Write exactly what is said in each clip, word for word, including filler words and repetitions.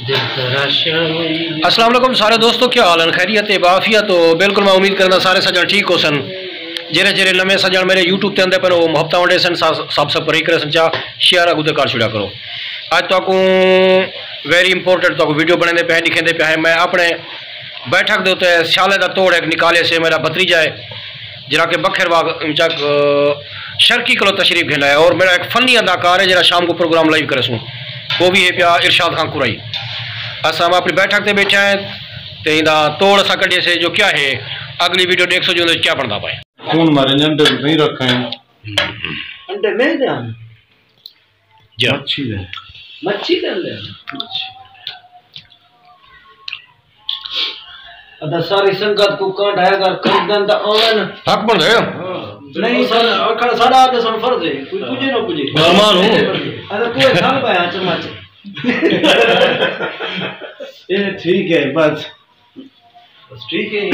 السلام علیکم سارے دوستو، کیا حال ہیں؟ خیریت ہے؟ بعافیت ہو؟ بالکل، میں امید کرنا سارے سجن ٹھیک ہو سن۔ جڑے جڑے نویں سجن میرے یوٹیوب تے آندے پن، وہ محبتاں ونڈے سن، سا-، سب سب پرے کرے سن، چا شیئر اگو تے کر چھڑیا کرو۔ اج تو کو ویری امپورٹنٹ تو کو ویڈیو بنے دے پہ، لکھیں دے پہ ہے۔ میں اپنے بیٹھک دے تے سیالے دا توڑ ایک نکالے سے، میرا بھتریجا ہے، جڑا کہ بکھر باغ چک، آ، شرقی کلو تشریف گھن آیا، اور میرا ایک فنی اداکار ہے، جڑا شام کو پروگرام لائیو کرے سوں، وہ بھی ہے پیا ارشاد خان قرائی۔ اساں ہم اپنی بیٹھک تے بیٹھے ہیں، تے ایندا توڑ اساں کڈھے سے جو کیا ہے، اگلی ویڈیو دیکھ سو جو اندر کیا بندا پائے۔ خون مارے نے انڈے نہیں رکھے ہیں۔ انڈے میں دے ہم۔ جا۔ مچھی دے۔ مچھی دے انڈے؟ مچھی۔ ادا ساری سنگت کو کانڈ ہے، اگر کر دن دا آون۔ حق بن ہے۔ نہیں، سن، اکھڑ ساڈا آدھے سن فرض ہے، کوئی کجے نہ کجے۔ مہمان ہوں۔ اگر کوئی کھل پایا چمچ۔ یہ ٹھیک ہے، بس۔ بس ٹھیک ہے۔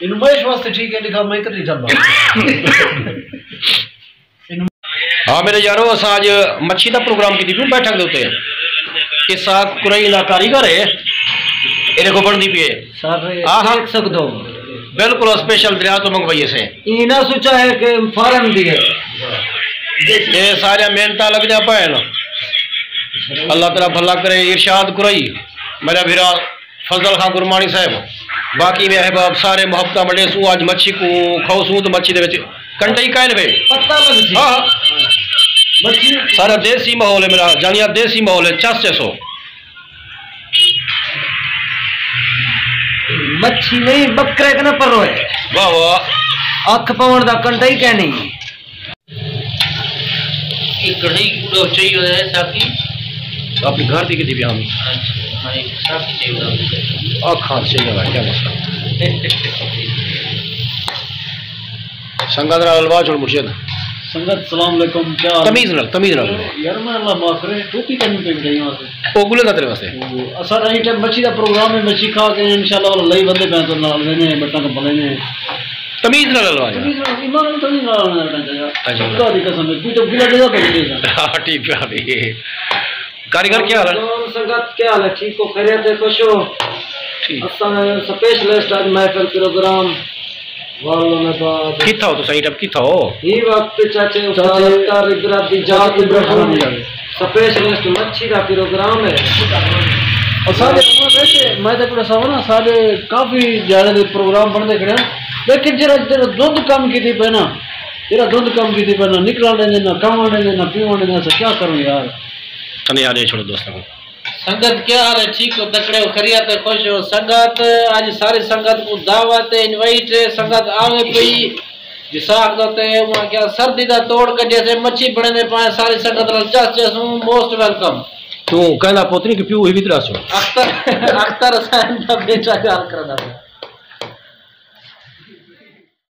انہوں میں اس واسطے ٹھیک ہے، لکھا میں کتنی جلد۔ ہاں میرے یارو، اساں اج مچھی دا پروگرام کیتی پیوں بیٹھک دے اتے۔ اسحاق قرئی دا کاریگر ہے، ایرے کو بندی پی ہے۔ سر، آہا۔ دیکھ سکدو۔ بالکل اسپیشل دریا تو منگوائی اسے۔ اینا سوچا ہے کہ فارن دی ہے۔ اے سارے محنتاں لگ جا پائے نا۔ اللہ تعالیٰ بھلا کرے۔ ارشاد قرئی، میرا بھرا فضل خان گرمانی صاحب، باقی میں احباب سارے محبتاں بڑے سوں، اج مچھی کو کھاؤ سوں تو مچھی دے وچ کنٹائی کائن وے۔ پتہ لگ سی۔ ہاں، ہاں۔ مچھی۔ سارا دیسی ماحول ہے میرا، جانیا دیسی ماحول ہے، چس چسو۔ مچھی نہیں، بکرے کنا پرو ہے۔ واہ واہ۔ اکھ پاون دا کنٹائی کائنی۔ ایک کڑھائی پورا چاہیے ہوتا ہے، ساقی۔ اپنے گھر دی کتنی بیان؟ ہاں، ایک ساقی چاہیے ہوتا ہے۔ آ کھان چاہیے ہوتا ہے، کیا مسئلہ؟ سنگت نال الوا چھوڑ مرشد۔ سنگت، السلام علیکم، کیا حال ہے؟ تمیز نال، تمیز نال۔ یار، میں اللہ معاف کرے، ٹوپی کنوں پہ بٹھائی واسطے۔ او گلے دا تیرے واسطے۔ او، اساں ایں ٹائم مچھی دا پروگرام ہے، مچھی کھا کے انشاءاللہ لئی بندے پہ تو نال وینے، بٹاں کو بلینے۔ تمیز نال الوا جا۔ تمیز نال، ایمان نال تمیز نال الوا جا۔ اچھا۔ خدا دی قسم ہے، کوئی تو گلا دے تو نہیں۔ ہاں، ٹھیک ہے۔ کاریگر کیا حال ہے؟ سنگت کیا حال ہے؟ ٹھیک ہو، خیریت ہے، خوش ہو؟ ٹھیک۔ اساں سپیشلسٹ اج محفل پروگرام والوں نے بعد۔ کتھا ہو تساں؟ ایں ٹائم کتھا ہو؟ ہی وقت چاچے استاد چاچے۔ اختر عبرت دی یاد دی محفل۔ سپیشلسٹ مچھی دا پروگرام ہے۔ اور سارے عمر ویسے میں تے کوئی سوال نا، سارے کافی جانے دے پروگرام بنتے کھڑے ہیں، لیکن جڑا، جڑا دھند کم کیتی پئے نا، جڑا دھند کم کیتی پئے نا، نکلن دے نہ، کھاون دے نہ، پیون دے نہ، اساں کیا کروں یار؟ تنے یار، یہ چھوڑو دوستاں کو۔ سنگت کیا حال ہے؟ ٹھیک ہو؟ تکڑے ہو؟ خیریت ہے؟ خوش ہو؟ سنگت، اج ساری سنگت کو دعوت ہے، انوائٹ ہے، سنگت آوے پئی۔ جساک دا تے انہاں کیا سردی دا توڑ کڈھیا سے، مچھی بنے دے پائے، ساری سنگت نال چس چسوں، موسٹ ویلکم۔ تو کہندا پوتری کہ پیو ہی وی تراسو۔ اختر، اختر حسین دا بیٹا گال کردا پیا۔